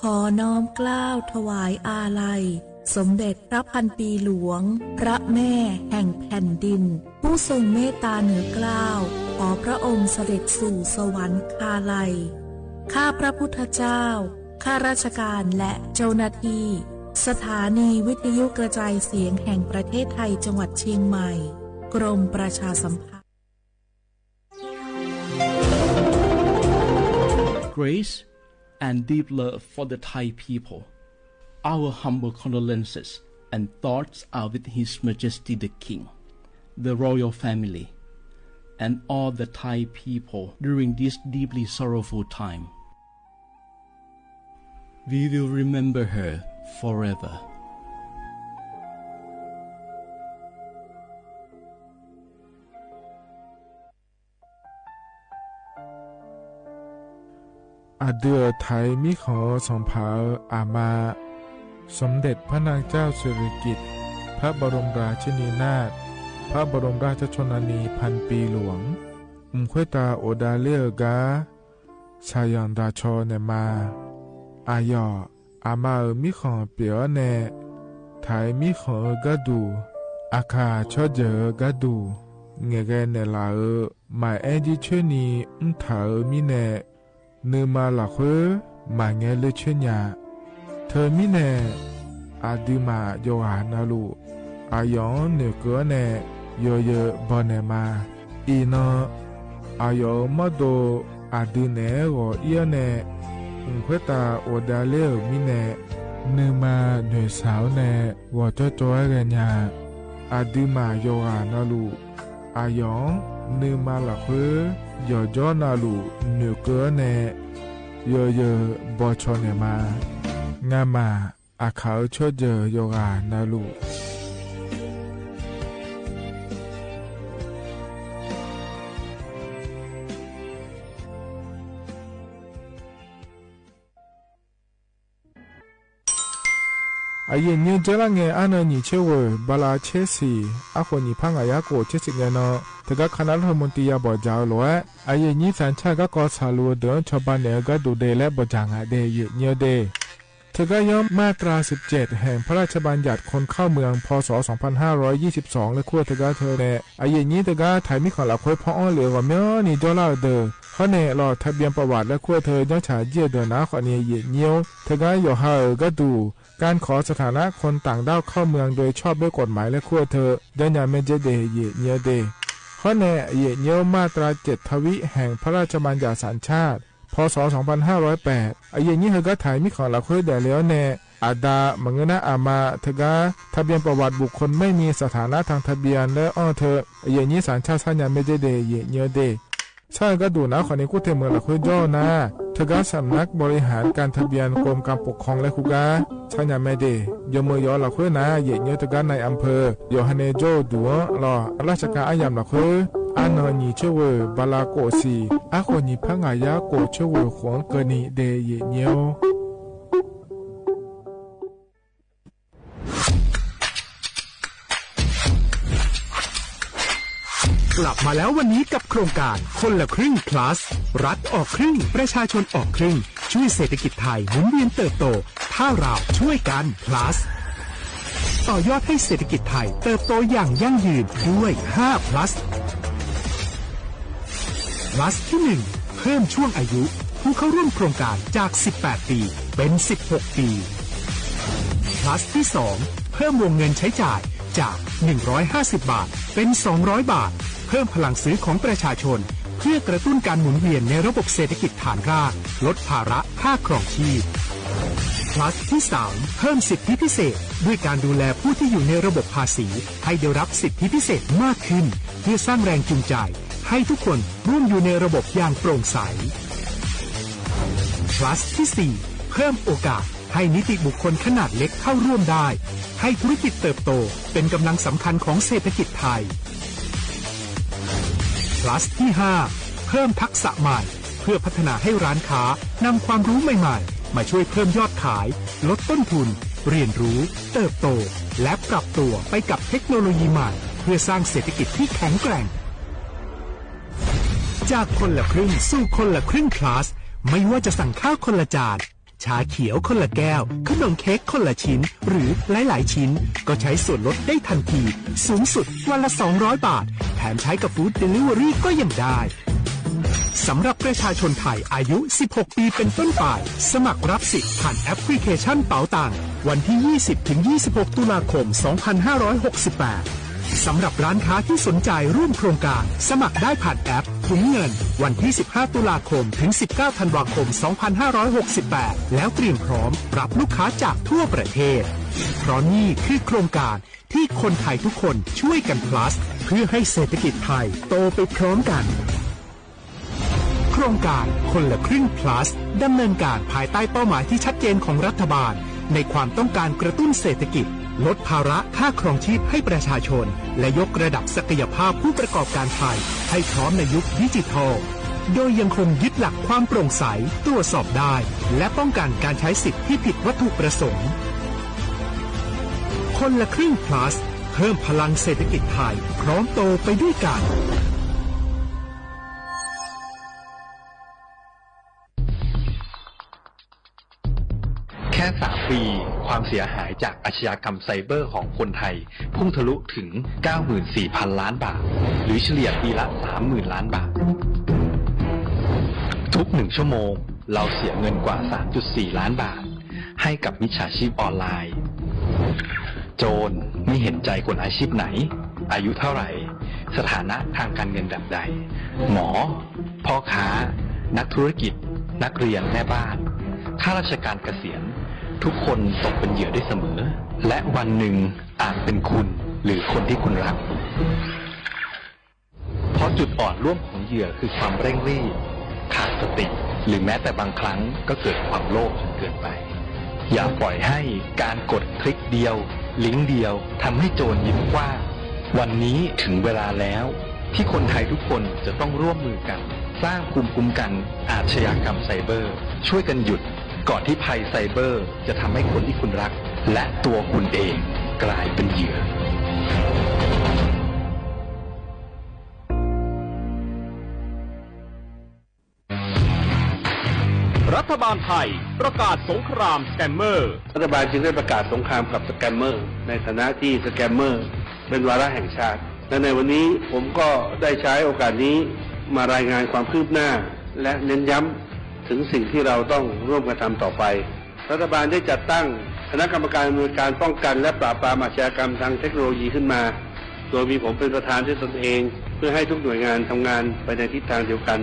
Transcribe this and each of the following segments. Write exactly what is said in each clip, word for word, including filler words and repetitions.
ขอน้อมเกล้าถวายอาลัย สมเด็จพระพันปีหลวง พระแม่แห่งแผ่นดิน ผู้ทรงเมตตาเหนือเกล้า ขอพระองค์เสด็จสู่สวรรคาลัย ข้าพระพุทธเจ้า ข้าราชการและเจ้าหน้าที่ สถานีวิทยุกระจายเสียงแห่งประเทศไทยจังหวัดเชียงใหม่ กรมประชาสัมพันธ์ Grace and deep love for the Thai people. Our humble condolences and thoughts are with His Majesty the King, the royal family, and all the Thai people during this deeply sorrowful time. We will remember her forever. Aqdui-euq Taiq mirkhanq-eu sanqpaq-euq aqma, สมเด็จพระนางเจ้าสิริกิติ์ พระบรมราชินีนาถ พระบรมราชชนนีพันปีหลวง mq khoertav ghofdav ler-eu gar shaqzanq daqcaw naeqma. Aqyawf aqma-euq mirkhanq pyeuf-awr nae, Taiq mirkhanq-eu gharduq, Aqkaq tsawrjeuq-eu gharduq ngaeqghae naeqlaf-euq maqaer jircoer ni mrtaq-euq mirnae, nuima lafkhoer maqngae ler coer nya. Teumirnae, aqduimaf yawqghaq navluf, aqyawf-anr noeqkeuv-awr nae yawzeu baw naeqma. Iqnan, aqyawf-euq mawrdo aqdui naeq-aer ghawq ir-awr nae, mq khoertav ghofdav ler-euq mirnae, nuima noeqshaq-awr nae ghawqcawv cawv-aer ghaenya. Aqduimaf yawqghaq navluf, aqyawf-anr nuima lafkhoer yawqjawr navluf noeqkeuv-awr nae yawzeu bawcaw naeqma. Ngamaf Aqkaq-eu tsawrjeuq yawqghaq navluf. Aqyuif nyir-eu jawrlar ngae, arnan nyiq tser ghoeq bala tser siq, arkhof nyiq par ngaq yar khof tser siq ngae nan, teugar kanav lar heu mqtiv ya bawqdzaq-eu lof-aer, aqyuif nyir sanqcar garkawv saqluf-eu deuq-anr cawba naeq-eu gharduq de laer bawqdzaq ngaq de, aqyuif nyir-eu de. Teugar yanr มาตราสิบเจ็ด แห่งพระราชบัญญัติคนเข้าเมือง พ.ศ. สองพันห้าร้อยยี่สิบสอง laer kur-eu teugar teu nae, aqyuif nyir teugar Taiq mirkhanq lafkhoer paw-anr lef-eu ghawqmyanrni jawrlar-euq deuq, hawr nae lawq ทะเบียนประวัติ laer kur-eu teu janrtsaq jir-eu deuq nar khawfni aqyuif nyir-or. Teugar yawqha-euq gharduq การขอสถานะคนต่างด้าวเข้าเมืองโดยชอบด้วยกฎหมาย laer kur-eu teu janrnya maerdzer de, aqyuif nyir-eu de. Hawr nae aqyuif nyir-or, มาตราเจ็ดทวี แห่งพระราชบัญญัติสัญชาติ พ.ศ. สองพันห้าร้อยแปด aqyuif nyir heugar Taiq mirkhanq lafkhoer daefle-awr nae, aqda maqngeur nar aqma teugar ทะเบียนประวัติบุคคลไม่มีสถานะทางทะเบียน laer anr-eu teu aqyuif nyir sanqcar sarnya maerdzer de, aqyuif nyir-eu de. Sar-eu gharduq nar khawfni kur te meuq lafkhoer jawr-eu nar, teugar สำนักบริหารการทะเบียน กรมการปกครอง laer kur gar sarnya mae de. Yawmeuq yawf-eu lafkhoer nar, aqyuif nyir-or teugar นายอำเภอ yawqha nae jawr-eu duq-anr lawq, ราชการ aryamq lafkhoer, arnan nyiq tser ghoeq bala khof siq, arkhof nyiq par ngaq yar khof tser ghoeq khof-anr keuvni de, aqyuif nyir-or. กลับมาแล้ววันนี้กับโครงการคนละครึ่ง plus รัฐออกครึ่ง ประชาชนออกครึ่ง ช่วยเศรษฐกิจไทยหมุนเวียนเติบโต ถ้าเราช่วยกัน plus ต่อยอดให้เศรษฐกิจไทยเติบโตอย่างยั่งยืนด้วย ห้า plus plus ที่ หนึ่ง เพิ่มช่วงอายุผู้เข้าร่วมโครงการจาก สิบแปด ปี เป็น สิบหก ปี plus ที่ สอง เพิ่มวงเงินใช้จ่ายจาก หนึ่งร้อยห้าสิบ บาท เป็น สองร้อย บาท เพิ่มพลังซื้อของประชาชน เพื่อกระตุ้นการหมุนเวียนในระบบเศรษฐกิจฐานราก ลดภาระค่าครองชีพ plus ที่ สาม เพิ่มสิทธิพิเศษ ด้วยการดูแลผู้ที่อยู่ในระบบภาษี ให้ได้รับสิทธิพิเศษมากขึ้น เพื่อสร้างแรงจูงใจ ให้ทุกคนร่วมอยู่ในระบบอย่างโปร่งใส plus ที่ สี่ เพิ่มโอกาสให้นิติบุคคลขนาดเล็กเข้าร่วมได้ ให้ธุรกิจเติบโตเป็นกำลังสำคัญของเศรษฐกิจไทย plus ที่ ห้า เพิ่มทักษะใหม่ เพื่อพัฒนาให้ร้านค้านำความรู้ใหม่ๆ มาช่วยเพิ่มยอดขาย ลดต้นทุน เรียนรู้ เติบโต และปรับตัวไปกับเทคโนโลยีใหม่ เพื่อสร้างเศรษฐกิจที่แข็งแกร่ง จากคนละครึ่งสู่คนละครึ่ง plus ไม่ว่าจะสั่งข้าวคนละจาน ชาเขียวคนละแก้ว ขนมเค้กคนละชิ้น หรือหลายๆชิ้น ก็ใช้ส่วนลดได้ทันที สูงสุดวันละสองร้อยบาท แถมใช้กับ Food Delivery ก็ยังได้ สำหรับประชาชนไทยอายุ สิบหก ปีเป็นต้นไป สมัครรับสิทธิ์ผ่านแอปพลิเคชันเป๋าตัง วันที่ ยี่สิบถึงยี่สิบหก ตุลาคม สองพันห้าร้อยหกสิบแปด สำหรับร้านค้าที่สนใจร่วมโครงการ สมัครได้ผ่านแอปถุงเงิน วันที่ สิบห้า ตุลาคม ถึง สิบเก้า ธันวาคม สองพันห้าร้อยหกสิบแปด แล้วเตรียมพร้อมรับลูกค้าจากทั่วประเทศ เพราะนี่คือโครงการที่คนไทยทุกคนช่วยกัน plus เพื่อให้เศรษฐกิจไทยโตไปพร้อมกัน โครงการคนละครึ่ง plus ดำเนินการภายใต้เป้าหมายที่ชัดเจนของรัฐบาล ในความต้องการกระตุ้นเศรษฐกิจ ลดภาระค่าครองชีพให้ประชาชน และยกระดับศักยภาพผู้ประกอบการไทยให้พร้อมในยุคดิจิทัล โดยยังคงยึดหลักความโปร่งใส ตรวจสอบได้ และป้องกันการใช้สิทธิ์ที่ผิดวัตถุประสงค์ คนละครึ่ง plus เพิ่มพลังเศรษฐกิจไทย พร้อมโตไปด้วยกัน แค่สามปี ความเสียหายจากอาชญากรรมไซเบอร์ของคนไทย พุ่งทะลุถึง เก้าหมื่นสี่พันล้านบาท หรือเฉลี่ยปีละ สามหมื่นล้านบาท ทุกหนึ่งชั่วโมง เราเสียเงินกว่า สามจุดสี่ล้านบาท ให้กับมิจฉาชีพออนไลน์ โจรไม่เห็นใจคนอาชีพไหน อายุเท่าไหร่ สถานะทางการเงินแบบใด หมอ พ่อค้า นักธุรกิจ นักเรียน แม่บ้าน ข้าราชการเกษียณ ทุกคนตกเป็นเหยื่อได้เสมอ และวันหนึ่งอาจเป็นคุณ หรือคนที่คุณรัก เพราะจุดอ่อนร่วมของเหยื่อคือความเร่งรีบ ขาดสติ หรือแม้แต่บางครั้งก็เกิดความโลภจนเกินไป อย่าปล่อยให้การกดคลิกเดียว ลิงก์เดียว ทำให้โจรยิ้มกว้าง วันนี้ถึงเวลาแล้ว ที่คนไทยทุกคนจะต้องร่วมมือกัน สร้างภูมิคุ้มกันอาชญากรรมไซเบอร์ ช่วยกันหยุด ก่อนที่ภัยไซเบอร์จะทำให้คนที่คุณรัก และตัวคุณเองกลายเป็นเหยื่อ รัฐบาลไทยประกาศสงครามสแกมเมอร์ รัฐบาลจึงได้ประกาศสงครามกับสแกมเมอร์ ในฐานะที่สแกมเมอร์เป็นวาระแห่งชาติ และในวันนี้ผมก็ได้ใช้โอกาสนี้มารายงานความคืบหน้า และเน้นย้ำถึงสิ่งที่เราต้องร่วมกันทำต่อไป รัฐบาลได้จัดตั้งคณะกรรมการอำนวยการป้องกันและปราบปรามอาชญากรรมทางเทคโนโลยีขึ้นมา โดยมีผมเป็นประธานด้วยตนเอง เพื่อให้ทุกหน่วยงานทำงานไปในทิศทางเดียวกัน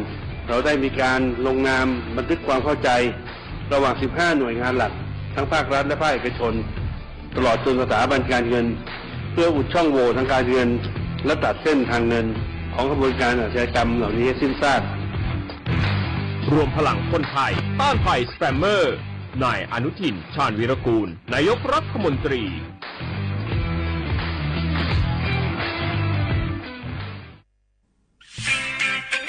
เราได้มีการลงนามบันทึกความเข้าใจ ระหว่าง สิบห้า หน่วยงานหลัก ทั้งภาครัฐและภาคเอกชน ตลอดจนสถาบันการเงิน เพื่ออุดช่องโหว่ทางการเงิน และตัดเส้นทางเงินของขบวนการอาชญากรรมเหล่านี้ให้สิ้นซาก รวมพลังคนไทยต้านภัยสแกมเมอร์ นายอนุทิน ชาญวีรกูล นายกรัฐมนตรี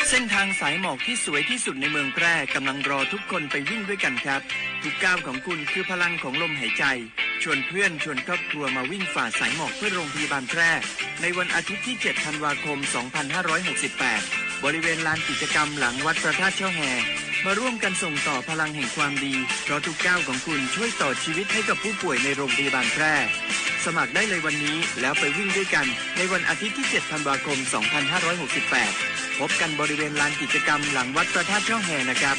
เส้นทางสายหมอกที่สวยที่สุดในเมืองแพร่กำลังรอทุกคนไปวิ่งด้วยกันครับ ทุกก้าวของคุณคือพลังของลมหายใจ ชวนเพื่อนชวนครอบครัวมาวิ่งฝ่าสายหมอกเพื่อโรงพยาบาลแพร่ ในวันอาทิตย์ที่ เจ็ด ธันวาคม สองพันห้าร้อยหกสิบแปด บริเวณลานกิจกรรมหลังวัดพระธาตุช่อแฮ มาร่วมกันส่งต่อพลังแห่งความดี เพราะทุกก้าวของคุณช่วยต่อชีวิตให้กับผู้ป่วยในโรงพยาบาลแพร่ สมัครได้เลยวันนี้แล้วไปวิ่งด้วยกัน ในวันอาทิตย์ที่ เจ็ด ธันวาคม สองพันห้าร้อยหกสิบแปด พบกันบริเวณลานกิจกรรมหลังวัดพระธาตุช่อแฮนะครับ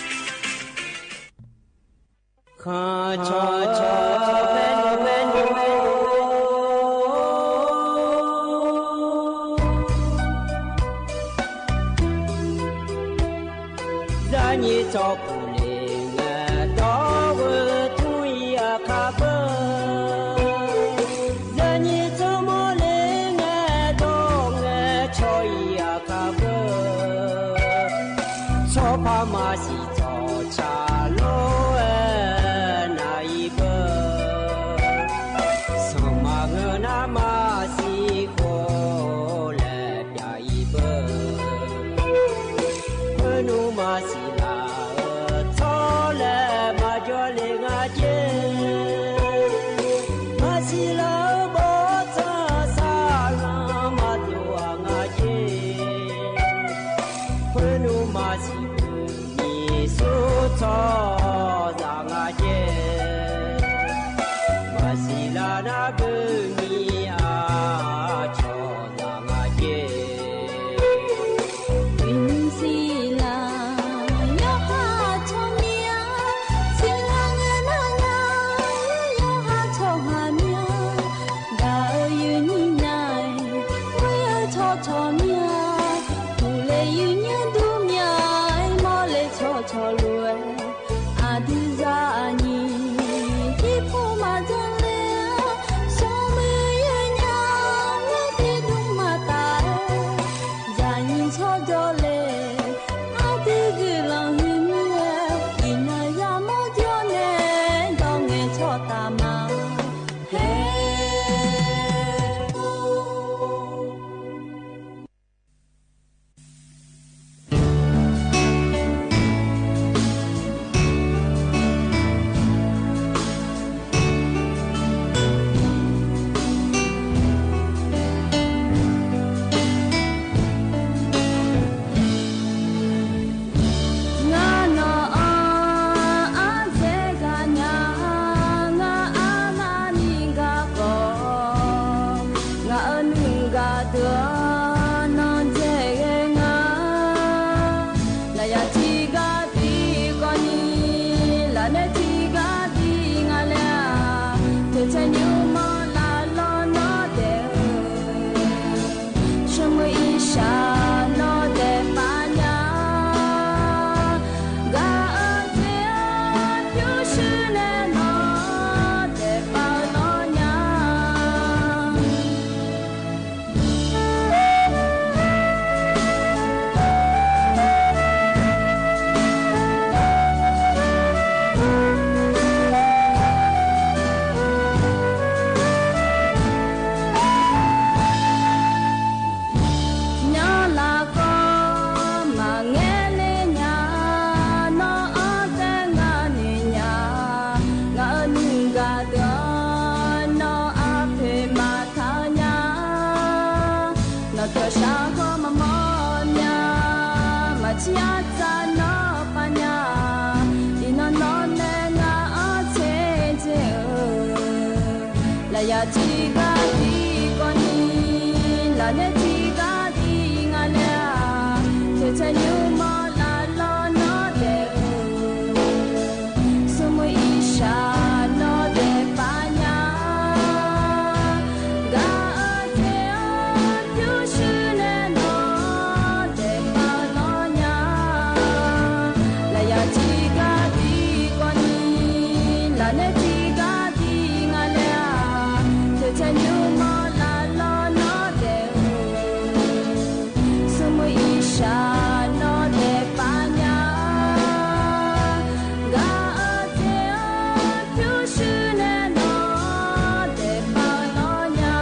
Zaqnyiq tsawrpuq le ngae dawr-eu tmr-ir aqkar beu. Zaqnyiq tsawrmawr le ngae dawr ngae cawq-ir aqkar beu. Tsawrpar maqsiq tsawqtsaq lof-aer naq-ir beu. Zaqnyiq tiqpov maqjan le-a, sanqmuiq yawnyaf-anr tiqdmr maqtaf-aer, zaqnyiq tsawrjawr le, aqdui guiqlanq huiq mir-aer, iqnan yamawr jawr nae dawq ngaeqcawq taf ma. Hae. Ngar nawq-anr ardzaeq gaqnya, ngar arnavni garkawv, ngaq-euq nuigaq deuq-anr nawr dzaeqghae nga. Lafyaq tiqgar tiqkawv ni, lafnae tiqgar tiq nga laer-aq, toeqcaev nymrma laf lawr nawr daef-eu, smrmuiq iqshaq nawr daefpaf nya. Gaq-eu dzaeq-anr pyurshuir nae nawr daefpaf-eu lawr nya. Nyanr lafkhoer maqngaer ler nya, nawr-anr taer ngar noeq nya, ngaq-euq nuigaq deuq-anr nawr arpoeq maqtaq-eu nya. Nawq tawq shaq hawr maqmawr nya, maqtir artsaq nawr pav nya, iqnan nawr nae ngaq-anr tser dzer-eu, lafyaq tiqgar tiqkawv ni, lafnae tiqgar tiq nga laer-aq, toeqcaev nymrma laf lawr nawr daef-eu, smrmuiq iqshaq nawr daefpaf nya. Gaq-eu dzaeq-anr pyurshuir nae nawr daefpaf lawr nya. Lafyaq tiqgar tiqkawv ni, lafnae tiqgar tiq nga laer-aq, toeqcaev nymrma laf lawr nawr daef-eu, smrmuiq iqshaq nawr daefpaf nya. Gaq-eu dzaeq-anr pyurshuir nae nawr daefpaf lawr nya.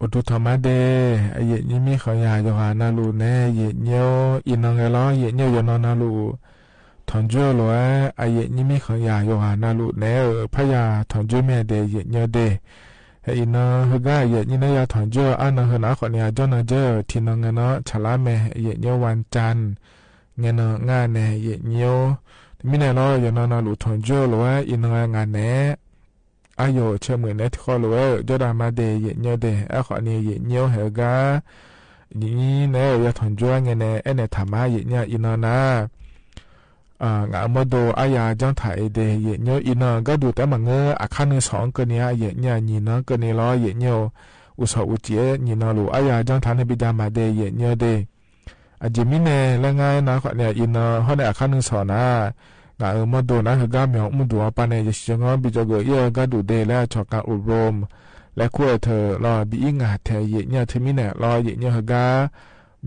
Uqduq tanqma de, aqyuif aqnyir mirkhanq yaq yawqghaq navluf naeq-aer yaefnyaer-awr iqnan ngae lawr, yaefnyaer-eu yawqnan navluf tanqjoer-eu lof-aer aqyuif aqnyir mirkhanq yaq yawqghaq navluf naeq-aer-euq parya tanqjoer mae de yaefnyaer de. Iqnan heugar aqyuif aqnyir naeq-aer ya tanqjoer-eu arnan heu naq-aer khawf ni aqjanr nan jaer-euq tiqnan ngae nan tsaqlar mae, yaefnyaer-awr วันจันทร์ ngae nan ngar nae yaefnyaer-awr. Mirnae lawr yawqnan navluf tanqjoer-eu lof-aer iqnan ngae ngaq naeq-aer aryawq-euq caermuiq naeq-aer tiqkhawv lof-aer-euq jawrdav ma de yaefnyaer de. Aerkhawf ni yaefnyaer-awr haeq-eu gar, aqyuif aqnyir naeq-aer-euq ya tanqjoer-aer ngae nae aernaeq taqma yaefnyaer iqnan nar, ngaq-euq mawrdo arya janr taq-eu de yaefnyaer-awr iqnan gharduq taef-aer maqngeur aqkar nuisawq-anr keuvni-a yaefnyaer-aq nyiq nan-anr keuvni lawr yaefnyaer-eu uqsawq uqcif-aer nyiq nan luf arya janr taq nae bijav ma de yaefnyaer de. Aqjeq mirnae laer ngar aernar khawf nae iqnan hawr nae aqkar nuisawq nar, ngaq-euq mawrdo nar heugar myawq mrduq-awr pav nae yasiq janr-anr bidzawgeuf ir-eu gharduq de laer aqcawq kar uqrom laer kur-eu teu lawr bi ir ngaq tae yaefnyaer-eu teumirnae lawr yaefnyaer heugar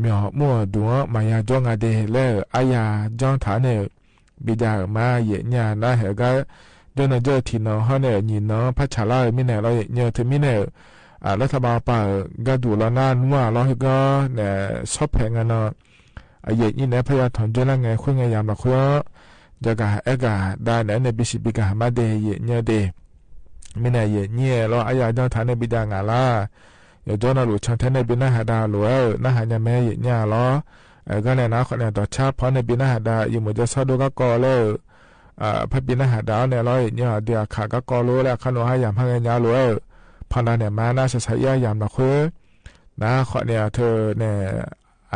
myawq mr-euq duq-anr maqya jawr nga de laer-euq arya janr taq-aer nae-euq bijav-euq ma yaefnyaer nar haeq-eu gar jawrnan jawr-eu tiqnan hawr nae-euq nyiq nan-anr par tsaqlar-eu mirnae lawr yaefnyaer-eu teumirnae-euq laer taqbav pav-euq gharduq lawr nar nmr-aq lawr heugar nae sawrpaeq ngae nan aqyuif aqnyir naeq-aer parya tanqjoer lar ngae khoerngae yamq lafkhoer-anr jagaq aergaq dav naeq-aer nae bisiq bigaq ma de yaefnyaer de. Mirnae yaefnyaer lawr arya janr taq nae bijav ngaq lar. Yawqjawr navluf cantae nae bi narhaq dav lof-aer-euq narhaq nya mae yaefnyaer-a lawr. Aergar nae nar khawf nae dawqcar paw-anr nae bi narhaq dav yawmuiq jawrshawr dov garkawv laer-euq parbi narhaq dav-awr nae lawr yaefnyaer aqdui aqkaq garkawv lof laer aqkar nmr-aq yamq har ghaenya lof-aer-euq pandav naeq ma nar shaqshaq ir-a yamq lafkhoer nar khawf nae-a teu nae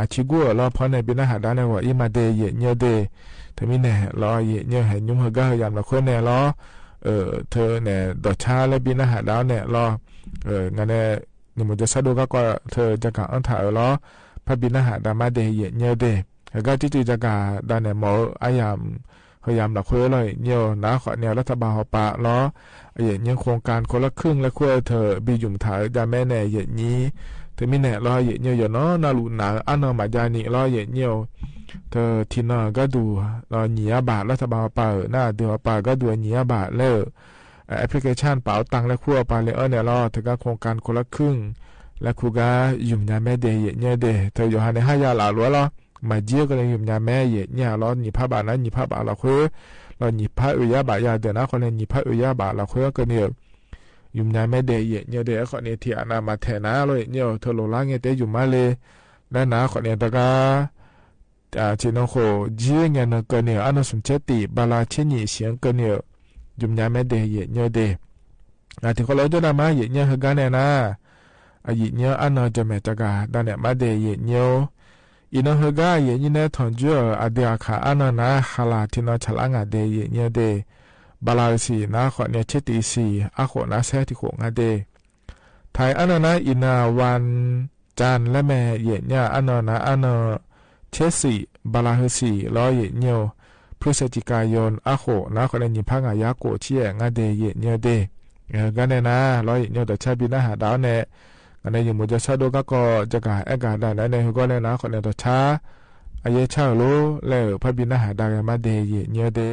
aqcir gur-euq lawr, pannae bi narhaq dav nae ghawq-ir maqde yaef nyir-eu de. Teumirnae lawr, yaef nyir-eu haeqnymr heugar heu yamq lafkhoer nae lawr, teunae dawqcar laer bi narhaq dav-awr nae lawr, ngaq nae nymq mq jawrshar dov garkawv teu jagaq-anr taq-euq lawr, par bi narhaq dav mar de yaef nyir-eu de. Heugar tircuiv jagaq dav naeq mawf-eu aryamq heu yamq lafkhoer lawr yaef nyir-eu nar khawf nae รัฐบาล hawpav lawr, yaef nyir โครงการคนละครึ่ง laer kur-eu teu bi ymq taq-euq javmaer nae yaef nyir. Teumirnae lawr, yaef nyir-eu yawqnan navluf naq-eu arnan maqjav ni lawr yaef nyir-eu teu tiqnan-euq gharduq nyiq yar baf, รัฐบาล hawpav-euq nar aqdui hawpav-euq gharduq nyiq yar baf laer-euq application เป๋าตัง laer kur-eu hawpav le-anr nae lawr, teugar โครงการคนละครึ่ง laer kur gar ymq nya maer de yaef nyir-eu de. Teu yawqha nae har ya laf lof-aer lawr, maqjir-eu keuvni ymq nya maer yaef nyir-a lawr, nyiq par baf nar nyiq par baf lafkhoer, lawr nyiq par oeq yar baf ya deuq nar khawf nae nyiq par oeq yar baf lafkhoer-anr keuvni-euq ymq nya maer de yaef nyir-eu de. Aerkhawf ni tiq ghaq nav maqtaeq nar lawr yaef nyir-eu teu lof lar ngae taef-aer ymq mar le laer nar khawf nae dawrgar tiqnan khof jir ngae nan keuvni-euq arnan smq caer tif bala caer nyiq siq-anr keuvni-euq ymq nya maer de yaef nyir-eu de. Tiqkhawv lof-aer jawrdav mar yaef nyir-eu heugar nae nar, aqyuif nyir-anr arnan jawqmaeq taqgaq dav naeq mar de yaef nyir-or. Iqnan heugar yaef nyir nae tanqjoer-euq aqdui aqkaq arnan nar khaqlaq tiqnan tsaqlar ngaq de yaef nyir-eu de. Bala-eu siq nar khawf nae caer tif siq, arkhof nar saer tiqkhof nga de. Taiq arnan nar iqnan-aq วันจันทร์ laer mae yaef nyir-aq arnan nar arnan caer siq bala heu siq lawr yaef nyir-eu พฤศจิกายน arkhof nar khawf nae nyiq par ngaq yar khof cir yaef ngar de yaef nyir-eu de. Heugar nae nar lawr yaef nyir-eu dawqcar bi narhaq dav-awr nae, ngaq nae yawmuiq jawrshar dov garkawv jagaq aergaq dav nar nae heugar nae nar khawf nae dawqcar aqyaer car-euq lor laer-euq par bi narhaq dav ghae mar de yaef nyir-eu de.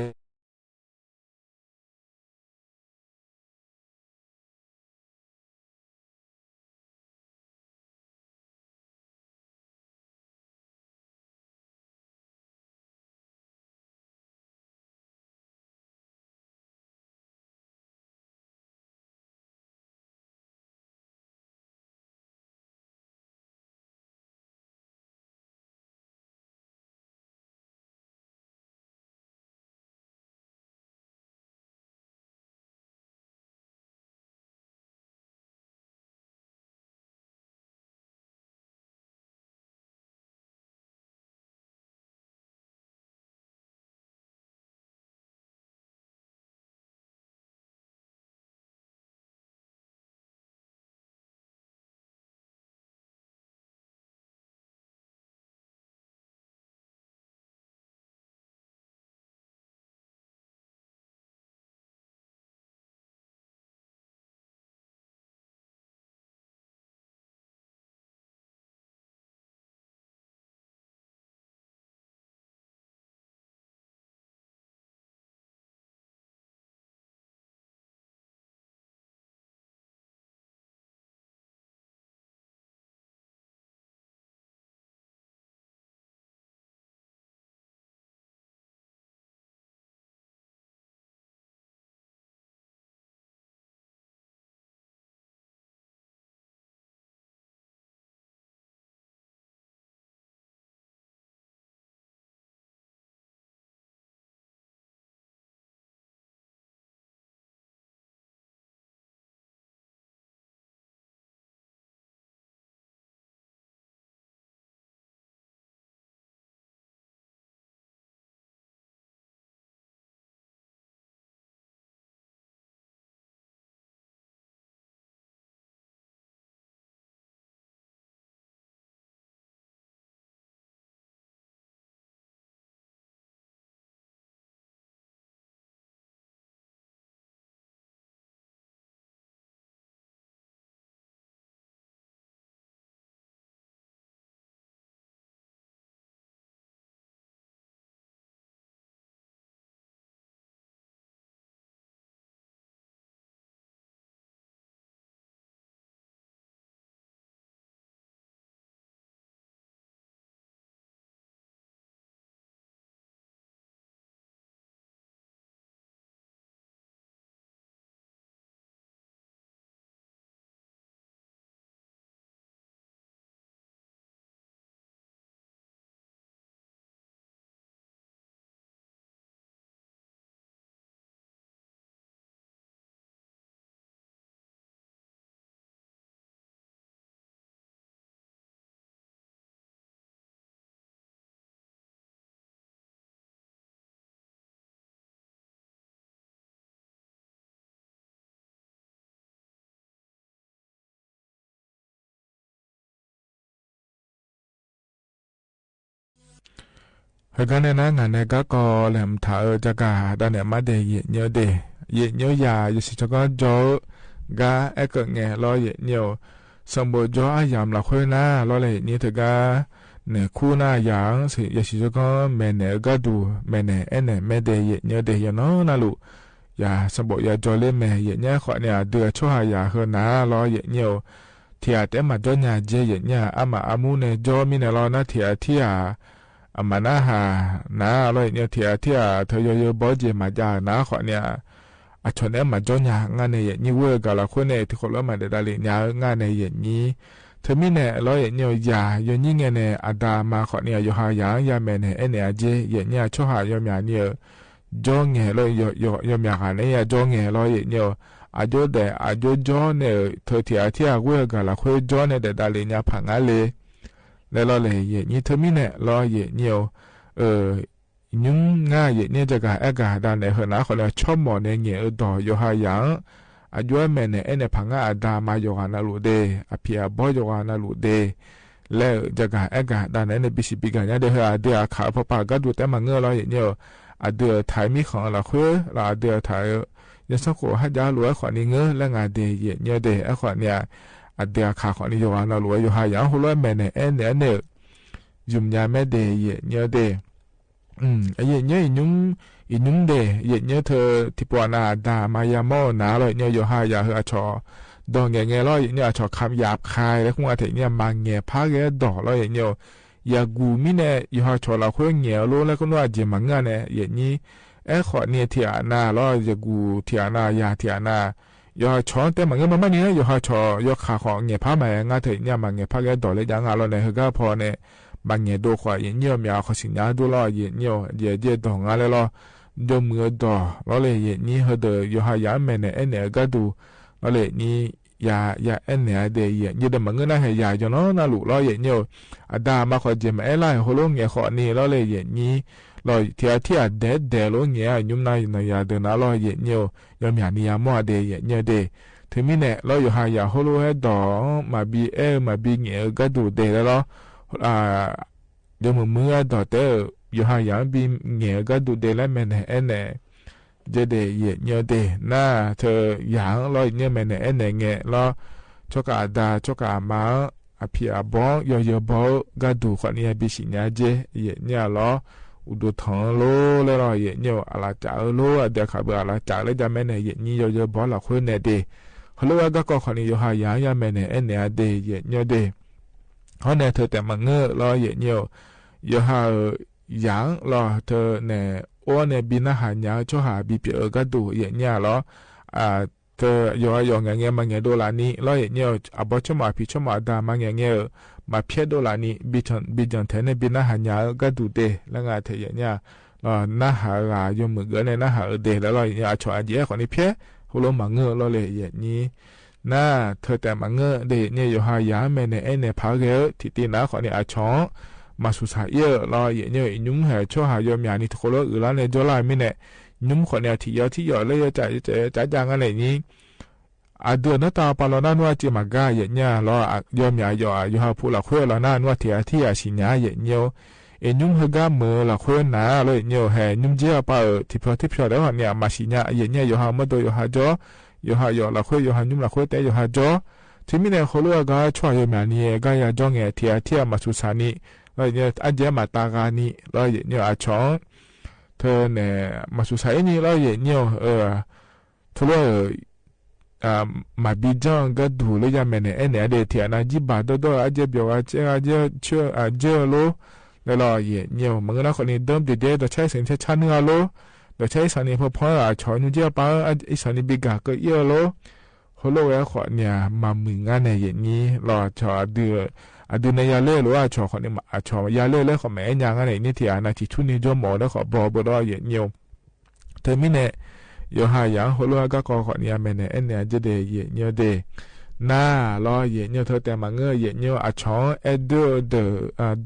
Heugar nae nar ngaq nae garkawv laeqhmq taq-eu jagaq dav naeq mar dae yaeqnyir-eu de. Yaeqnyir-eu yaq yasiq tsawrganr jawr-eu gar aerkeuv ngae lawr yaeqnyir-eu, sanqbof jawr aryamq lafkhoer nar lawr laer yaeqnyir teugar naeq kur nar yaq-anr yasiq tsawrganr maeqnaeq-eu gharduq maeqnaeq aernaeq maer dae yaeqnyir-eu de yawqnan navluf, yaq sanqbof ya jawr ler mae yaeqnyir khawf ni aqdui-aq tsawrhaq yaq heu nar lawr yaeqnyir-eu, tiq ghaq taef-aer maqjawr nya jer yaeqnyir-aq armaf armur nae jawr mirnae lawr nar tiq ghaq tirghaq aqma narhaq nar lawr yaeqnyir-eu tiq ghaq tirghaq teu yawzeu baw-awr jeq maqjav-euq nar khawf ni-aq, aqcawq naeq-aer maqjawr nya ngar nae yaeqnyir ghoer-eu gaq lafkhoer nae tiqkhawf lof-aer maqdaef davlef nya-eu ngar nae yaeqnyir. Teumirnae lawr yaeqnyir-eu yaq yawnyir ngae nae aqda aqma khawf ni-aq yawqha yaq-anr ya maeqnaeq aernaeq-a jer yaeqnyir-aq tsawrhaq yawmyaq ni-euq jawr ngae lawr, yawmyaq ghaq naeq-aer ya jawr ngae lawr yaeqnyir-eu, aqjox daef aqjox jawr nae-euq teu tiq ghaq tirghaq ghoer-eu gaq lafkhoer jawr nae daef davlef nya paq ngar le laer lawr le yaeqnyir. Teumirnae lawr yaeqnyir-eu, nymr ngar yaeqnyir jagaq aergaq dav naeq heu nar khawf ni-aq tsawrmawq nae ngaeq-eu dawq yawqha yaq-anr aqjox-aer maeqnaeq aernaeq paq ngar aqda aqma yawqghaq navluf de, aqpiq aqbawr yawqghaq navluf de laer-euq jagaq aergaq dav naeq-aer nae bisiq bigaq nya de. Heu aqdui aqkaq-eu pawpav gharduq taef-aer maqngeur lawr yaeqnyir-eu, aqdui-euq taq-eu mirkhanq-eu lafkhoer laf aqdui-euq taq-eu yawsanr khof harjav lof-aer khawf ni ngeur laer nga de yaeqnyir de. Aerkhawf ni-aq, aqdui aqkaq khawf ni yawqghaq navluf-aer yawqha yaq-anr heulof-aer maeqnaeq aernaeq-aer nae-euq ymq nya maer de yaeqnyir de. Yaeqnyir iqnymr, iqnymr de yaeqnyir teu tiqpov aqnav aqda aqma yamawr-eu nar lawr yaeqnyir yawqha yaq heu aqcawq dawq ngaeq ngae lawr yaeqnyir aqcawq kamq yaf kaq laer kur nga taef yaeqnyir maqngaeq par ghae-aer dawq lawr yaeqnyir-eu, yaqguq mirnae yawqha cawq lafkhoer ngaeq-eu lor laer kur nmr aqjeq maqngeur-a nae yaeqnyir. Aerkhawf ni tiq ghaq nav lawr yaqguq tiq ghaq nav yaq tiq ghaq nav yawqha cawq-anr taef maqngeur ma mar ni-aer yawqha cawq yawkaq khawf ngaeq par maqaer ngar taef yaeqnyir maqngaeq par ghae-aer dawq laer jav nga lawr nae heugar paw nae maqngaeq dov khawf yaeqnyir-eu myaq khawf siqnya-aer dur lawr yaeqnyir-eu jeq aqjeq dawq nga laer lawr, jawrmuiq-eu dawq lawr le yaeqnyir heudeuq yawqha yaq-anr maeqnaeq aernaeq-eu gharduq lawr le yaeqnyir ya ya aernaeq-a de yaeqnyir de maqngeur nar haeq yaq yawqnan navluf lawr yaeqnyir-eu, aqda aqma khawf jeq maqaer lar-euq heulof ngaeq khawf ni lawr le yaeqnyir lawr tiq ghaq tirghaq daeq-aer daeq lof ngaeq-a nymr nav naq yaq deuq nar lawr yaeqnyir-eu, yawmyaq ni yamawr-a de yaeqnyir de. Teumirnae lawr yawqha yaq heulof-aer dawq-anr maqbi aer-eu maqbi ngaeq-eu gharduq de laer lawr, jawrmuiq muir-aer dawq taef-euq yawqha yaq-anr bi ngaeq-eu gharduq de laer maeqnaeq aernaeq jer de yaeqnyir de nar teu yaq-anr lawr yaeqnyir maeqnaeq aernaeq ngae lawr, tsawrkaf aqda tsawrkaf aqma-anr aqpiq aqbawr-anr yawzeu baw-eu gharduq khawf ni yabi siqnya jer yaeqnyir-a lawr, uqduq tanq-eu lor laer lawr yaeqnyir-eu aqlaf caf-eu lor aqdui aqkaq beu aqlaf caf laer jamaer nae yaeqnyir yawzeu baw-awr lafkhoer nae de. Heulof-aer garkawv khawf ni yawqha yaq-anr ya maeqnaeq aernaeq-a de yaeqnyir de. Hawr nae teu taef maqngeur-eu lawr yaeqnyir-eu, yawqha-euq yaq-anr lawr teu nae or nae bi narhaq nya-eu tsawrhaq bipyeuf-eu gharduq yaeqnyir-a lawr, teu yawqha yawf ngaeq ngae maqngaeq dov laf ni lawr yaeqnyir-eu aqbawr tsawrmawq aqpiq tsawrmawq aqda aqma ngaeq ngae-euq maqpyaer dov laf ni bijanq taeq nae bi narhaq nya-eu gharduq de laer nga taef yaeqnyir-a. Narhaq-eu ghaq yawmuiq geuf-awr nae narhaq-eu de laer lawr yaeqnyir aqcawq aqjeq-aer khawf ni pyaer heulof maqngeur-eu lawr le yaeqnyir nar teu taef maqngeur de yaeqnyir yawqha yaq-anr maeqnaeq aernaeq paq-aer ghae-eu tiqtiv nar khawf ni aqcawq-anr maqsuq saq-ir-eu lawr yaeqnyir-eu iqnymr haeq tsawrhaq yawmyaq ni tiqkhof lof uiqlar nae jawrlar-eu mirnae, nymr khawf ni-a tiq yawr tiq yawf laer yawcav yawcav yawcav jav ngar nae nyir. Aqdui-euq nartav pav lawr nar nmr-a civ maqgar yaeqnyir-a lawr, yawmyaq yawf-aq yawqha pu lafkhoer-eu lawr nar nmr-a tiq ghaq tirghaq siqnya yaeqnyir-or. Iqnymr heugar meuq-eu lafkhoer nar lawr yaeqnyir-eu haeq nymr jer-a pav-euq tiqpyawq tirpyawq daef khawf ni-aq maqsiq nya yaeqnyir-a yawqha mawrdo yawqha jawr, yawqha yawf lafkhoer yawqha nymr lafkhoer taef-aer yawqha jawr. Teumirnae heulof-aer gar tsawrhaq yawmyaq ni-aer gar ya jawr ngae tiq ghaq tirghaq maqsuq saq ni, arjaev-aer maqtav gha ni lawr yaeqnyir-eu aqcawq-anr teu nae maqsuq saq-ir ni lawr yaeqnyir-eu teulof-aer-euq maqbi janr-eu gharduq laer ya maeqnaeq aernaeq-a de tiq ghaq nav jirbaq dawrdawr-eu arjaev byawq gha caer gha jawr-eu lor laer lawr yaeqnyir-eu maqngeur nar khawf ni danr byeq daer dawqcar-ir sanqni car car nuir-a lor. Dawqcar-ir sanqni panpan-aer-euq aqcawq nymr jer-a pav-anr ir sanqni bi gaq keuv-ir-eu lor. Heulof-aer khawf ni-aq maqmuiq ngar nae yaeqnyir lawr aqcawq aqdui nae ya ler-eu lof-aer aqcawq khawf ni aqcawq ya ler-eu laer khawf maqaer nya ngar nae yaeqnyir tiq ghaq nav ciqcurni jawr mawf-eu laer khawf baw beu lawr yaeqnyir-eu. Teumirnae yawqha yaq-anr heulof-aer garkawv khawf ni-a maeqnaeq aernaeq-a jawr de yaeqnyir-eu de. Nar lawr yaeqnyir-eu teu taef maqngeur-eu yaeqnyir-eu aqcawq-anr aer doer-eu deuq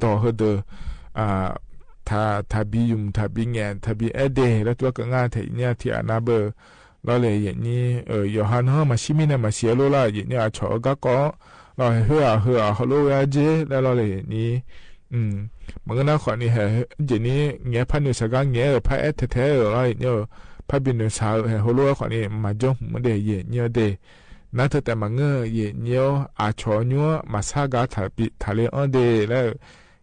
dawq heudeuq taqbi ymq taqbi ngaeq taqbi aer de laer tov-aer keuv ngar taef yaeqnyir-a tiq ghaq nav beu lawr le yaeqnyir-eu yawqha nanr maqshir mirnae maqsiq-aer lor lar yaeqnyir-eu aqcawq-eu garkawv-anr lawr haeq khoer-aq heu-aq heulof-aer-a jer laer lawr le yaeqnyir Maqngeur nar khawfni hae, jeq ni ngaeq-aer par noeqshaq gar ngaeq-aer-euq par-aer taeqtaeq-aer-euq lawr, iq nyir-eu, par bi noeqshaq-eu haeq heulof-aer khawfni maqjanr hmq-eu de, iq nyir-eu de. Nar teu taef maqngeur-eu, iq nyir-awr, aqcawq nymr-anr maqsar gar taqbi taqle anr de laer-eu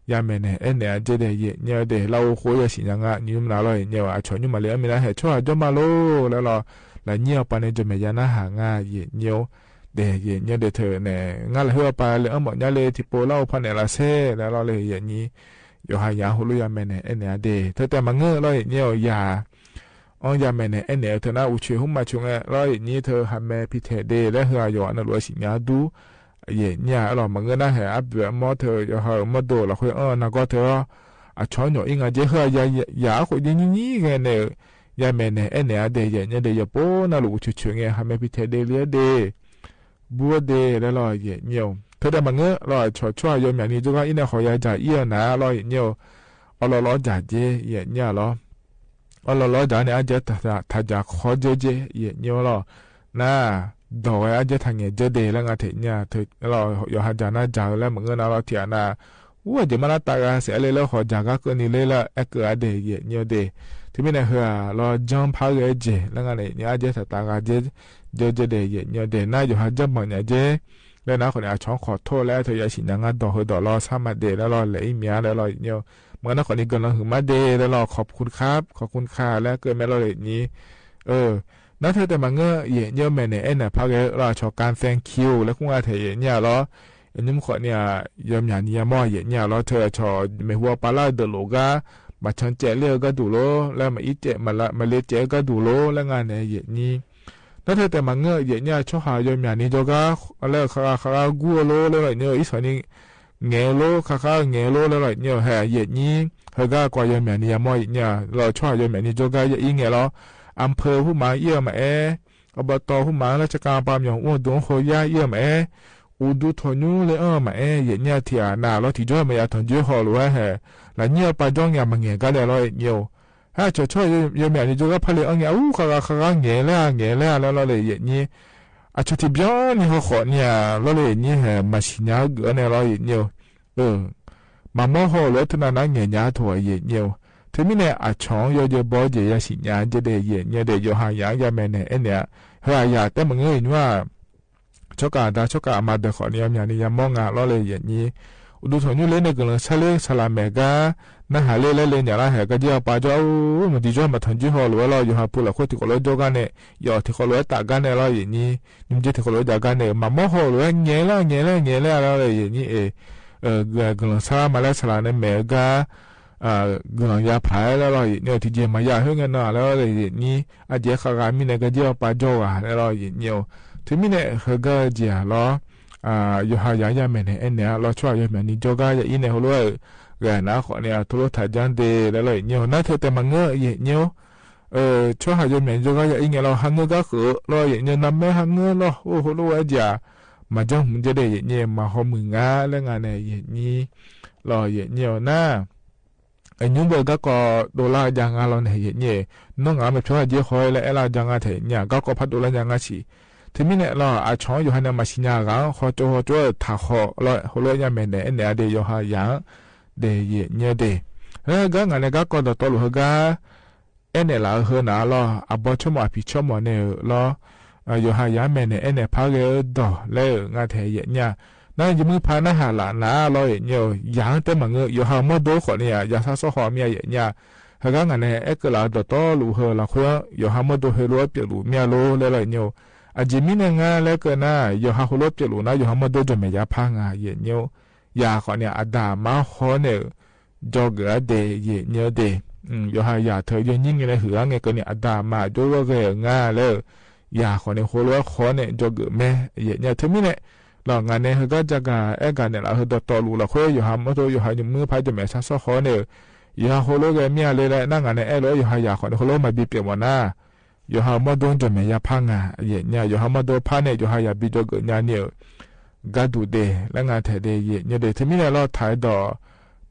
yamaeq naeq aernaeq-a jeq de, iq nyir-eu de. Lar-eu khof yasiq nya nga nymr nar lawr, iq nyir-eu, aqcawq nymr maqle anr minav haeq tsawrhaq jawr ma lor laer lawr, lafnyir-awr pav nae jawrmaeq ya narhaq nga, iq nyir-awr de, iq nyir-eu de. Teu nae ngar lafkhoer-awr pav le anr mawf nya le tiqpov lar-eu pawnaeq lafsaer laer lawr le, iq nyir yawqha yaq-anr heulof yamaeq naeq aernaeq-a de. Teu taef maqngeur lawr, iq nyir-eu, yaq-anr yamaeq naeq aernaeq-eu teu nar uqcoeq hmr maqcoeq ngae lawr, iq nyir teu haqmae pi taeq de laer heu-aq yawqha navluf-eu siqnya dur, iq nyir-a, aerlawq maqngeur nar haeq arboeq armawr teu yawqha-euq mawrdo lafkhoer anr-eu nargawr teu-awr, aqcawq-anr nyawq ir nga jeq heu-aq yaq, yaq-aer khof jir nyir nyir ghae naeq-euq yamaeq naeq aernaeq-a de, iq nyir-eu de. Yawqpov navluf uqcoeq coeq ngae haqmae pi taeq de le-aer de, bur-aer de laer lawr, iq nyir-eu. Teu taef maqngeur lawr, aqcawq tsawrhaq yawmyaq ni jawrgar ir nae khawf ya dzaq ir-eu nar lawr, iq nyir-eu, awrlawr lawr dzaq dzer, iq nyir-a lawr. Awrlawr lawr dzaq-anr nae ardzae taq dzaq khawr dzer dzer, iq nyir-awr lawr. Nar dawq ghae ardzae taq ngaeq dzer de laer nga taeq nyir-a, teu lawr yawqha dzaq nar dzaq-eu laer maqngeur nar lawr, tiq ghaq nar ur-aq jeq mar lar taf gha saef-aer le laer khawf dzaq gar keuvni ler laer aerkeuv-a de, iq nyir-eu de. Teumirnae heu-aq lawr janr par ghae-aer jeq laer nga nae, iq nyir ardzae taq taf gha dzer dzer de, iq nyir-eu de. Nar yawqha janr banq nya dzer laer nar khawfni aqcawq-anr khawf tor laer teu yasiq nya ngar dawq heudawq lawr sar ma de laer lawr laeq ir mya laer lawr, iq nyir-eu. Maqngeur nar khawfni guiqlanq huiqma de laer lawr, ขอบคุณครับ ขอบคุณค่ะ laer keuv mae lawr, iq nyir-eu. Nar teu taef maqngeur, iq nyir-eu, maeqnaeq aernaeq par ghae-eu lawr, aqcawq การแซงคิว laer kur nga taeq, iq nyir-a lawr. Nymr khawfni-aq yawmyaq ni yamawr, iq nyir-a lawr. Teu aqcawq maeqhu-awr pavlar-eu deuq lof gar maqcan caev ler-eu gharduq lor laer, maqir caev maqle caev-eu gharduq lor laer nga nae, iq nyir. Nar teu taef maqngeur, iq nyir-a, tsawrhaq yawmyaq ni jawrgar laer-euq khaqgha khaqgha gur-eu lor laer lawr, iq nyir-eu, irshawq ni ngaeq-eu lor, khaqkhav-eu ngaeq-eu lor laer lawr, iq nyir-eu, hae, iq nyir. Heugar kawv yawmyaq ni yamawr, iq nyir-a lawr, tsawrhaq yawmyaq ni jawrgar ya ir ngae lawr. อำเภอ hmq maf-anr ir-eu maqaer, อบต hmq maf-anr, lar caqkar pa myawq mr-eu dm-anr haw yar ir-eu maqaer, uqduq tanqnymr le anr-eu maqaer, iq nyir-a, tiq ghaq nav lawr tiqjawr maqya tanqjoer haw lof-aer hae, lafnyir-awr pav jawr ngae maqngaeq gar nae lawr, iq nyir-eu. Haer aqcawq tsawrhaq yawmyaq ni jawrgar par le anr ngae, ur, khaqgha khaqgha ngaeq laer-a ngaeq laer-a laer lawr le, iq nyir. Aqcawq tiqbyan ni haw khawf ni-aq lawr le, iq nyir, hae maqsiq nya-eu geuf-awr nae lawr, iq nyir-eu. Maqmawr haw-eu lof-aer teunav nar ngaeq nya-a taq-a, iq nyir-eu. Teumirnae aqcawq-anr yawjeq baw-eu jeq yasiq nya-a jeq de, iq nyir de. Yawqha yaq-anr yamaeq naeq aernaeq-a, heu-aq yaq taef maqngeur, iq nymr-aq tsawrkaf aqda tsawrkaf aqma deuq khawf ni yawmyaq ni yamawr nga lawr le, iq nyir. Uqduq tanqnymr ler nae guiqlanq sharler saqlaq maeq gar narhaq ler laer le nyaf lar hae, garjir-awr pav jawr-a, ur, maqdiq jawr maqtanqjoer haw lof-aer lawr, yawqha pu lafkhoer tiqkawv lof-aer jawr gar nae, yawf tiqkawv lof-aer taf gar nae lawr, iq nyir. Nymrjeq tiqkawv lof-aer jav gar nae-euq maqmawr haw-eu lof-aer ngaeq laer ngaeq laer ngaeq laer-a lawr, iq nyir-e. Guiqlanq sharlar ma laer saqlaq nae maeq-eu gar guiqlanq ya paq-aer laer lawr, iq nyir-eu, tiqjeq maqya khoer ngae nan-aq laer lawr, iq nyir. Aqjeq-aer khaqgha mirnae garjir-awr pav jawr ghaq laer lawr, iq nyir-eu. Teumirnae heugar-eu jeq-aq lawr, yawqha yaq-anr yamaeq naeq aernaeq-a lawr, tsawrhaq yawmyaq ni jawrgar ya ir nae heulof-aer-euq ghae nar khawf ni-aq tov lof taq janr de laer lawr, iq nyir-eu. Nar teu taef maqngeur, iq nyir-eu. Tsawrhaq yawmyaq ni jawrgar ya ir ngae lawr, hangeur gar kheuq-eu lawr, iq nyir-eu, navmaer hangeur lawr, or, heulof-aer jeq-aq maqjanr hmq jeq de, iq nyir, maqhaw muiq nga laer nga nae, iq nyir lawr, iq nyir-eu nar. Nymr beu garkawv dovlar-eu jav nga lawr nae, iq nyir, nawr ngaq-anr maeqpyawq-aer jeq haw-aer laer aerlar-eu jav nga taeq, iq nyir-aq garkawv par dovlar nya nga siq. Teumirnae lawr, aqcawq-anr yawqha nae maqsiq nya ghaq-anr hawtsov hawtsov-aer taqhaw lawr, heulof-aer yamaeq naeq aernaeq-a de, yawqha yaq-anr de, iq nyir de. Heugar ngaq nae garkawv dawqtawvluf heugar aernaeq laf-eu heu naq-a lawr, aqbawr tsawrmawf aqpiq tsawrmawf nae-euq lawr, yawqha yaq-anr maeqnaeq aernaeq par ghae-eu dawq laer-euq nga taeq, iq nyir-a. Nar yawmuiq paq narhaq laf nar lawr, iq nyir-eu, yaq-anr taef maqngeur, yawqha-euq mawrdo khawf ni-aq yasar sawr haw mir-a, iq nyir-a. Heugar ngaq nae aerkeuv laf-eu dawqtawvluf heu lafkhoer-anr yawqha mawrdo heulof-aer pyeufluf mir-a lor laer lawr, iq nyir-eu. Aqjeq mirnae ngar laer keuv nar, yawqha heulof-aer pyeufluf nar yawqha mawrdo jawqmaeq yapar nga, iq nyir-eu. Yaq khawf ni aqda aqma-anr haw-awr nae-euq dzawgeuf-ar de, iq nyir-eu de. Yawqha yaq teu yawnyir ngae nae huiq-ar ngae keuvni aqda aqma aqjox-aer ghae-euq nga laer-euq yaq khawf ni heulof-aer haw-awr nae dzawgeuf mae, iq nyir-a. Teumirnae lawr, ngaq nae heugar jagaq aer gaq naeqlaf-eu heu dawqtawvluf lafkhoer yawqha mawrdo yawqha nymr paq jawqmaeq sar sawr haw-awr nae-euq yawqha heulof-aer ghae mir-a le laer nar, ngaq nae aer lof-aer yawqha yaq khawf ni heulof-aer maqbi pyeuf mawf nar, yawqha mawrdo-anr jawqmaeq yapar nga, iq nyir-a. Yawqha mawrdo par nae yawqha yaq bi dzawgeuf nyani-euq gharduq de laer nga taeq de, iq nyir de. Teumirnae lawr, taq-aer dawq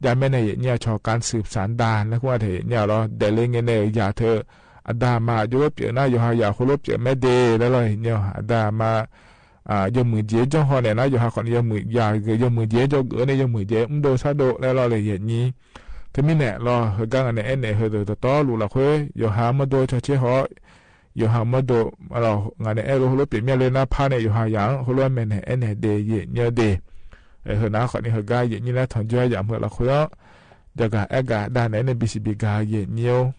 javmae nae, iq nyir-a, การสืบสาน da laer kur nga taeq, iq nyir-a lawr, daefle ngae nae-euq yaq teu aqda aqma aqjox-aer pyeuf nar yawqha yaq heulof pyeuf mae de laer lawr, iq nyir-a. Aqda aqma yawmuiq jeq-aer janr haw naeq nar, yawqha khawfni yawmuiq yaq geuf, yawmuiq jeq-aer jawrgeuf-awr nae yawmuiq jeq-aer mrdov shardov laer lawr le yaeqnyir. Teumirnae lawr, heugar ngaq nae aernaeq heudeuq dawqtawvluf lafkhoer yawqha mawrdo cawtser haw-awr, yawqha mawrdo ngaq nae aerlof heulof pyeufmya le nar par nae yawqha yaq-anr heulof-aer maeqnaeq aernaeq de yaeqnyir-eu de. Heu nar khawfni heugar yaeqnyir laer tanqjoe-aer yamq heu lafkhoer-anr jaqgaq aergaq dav naeq-aer nae bisiq bigaq yaeqnyir-or.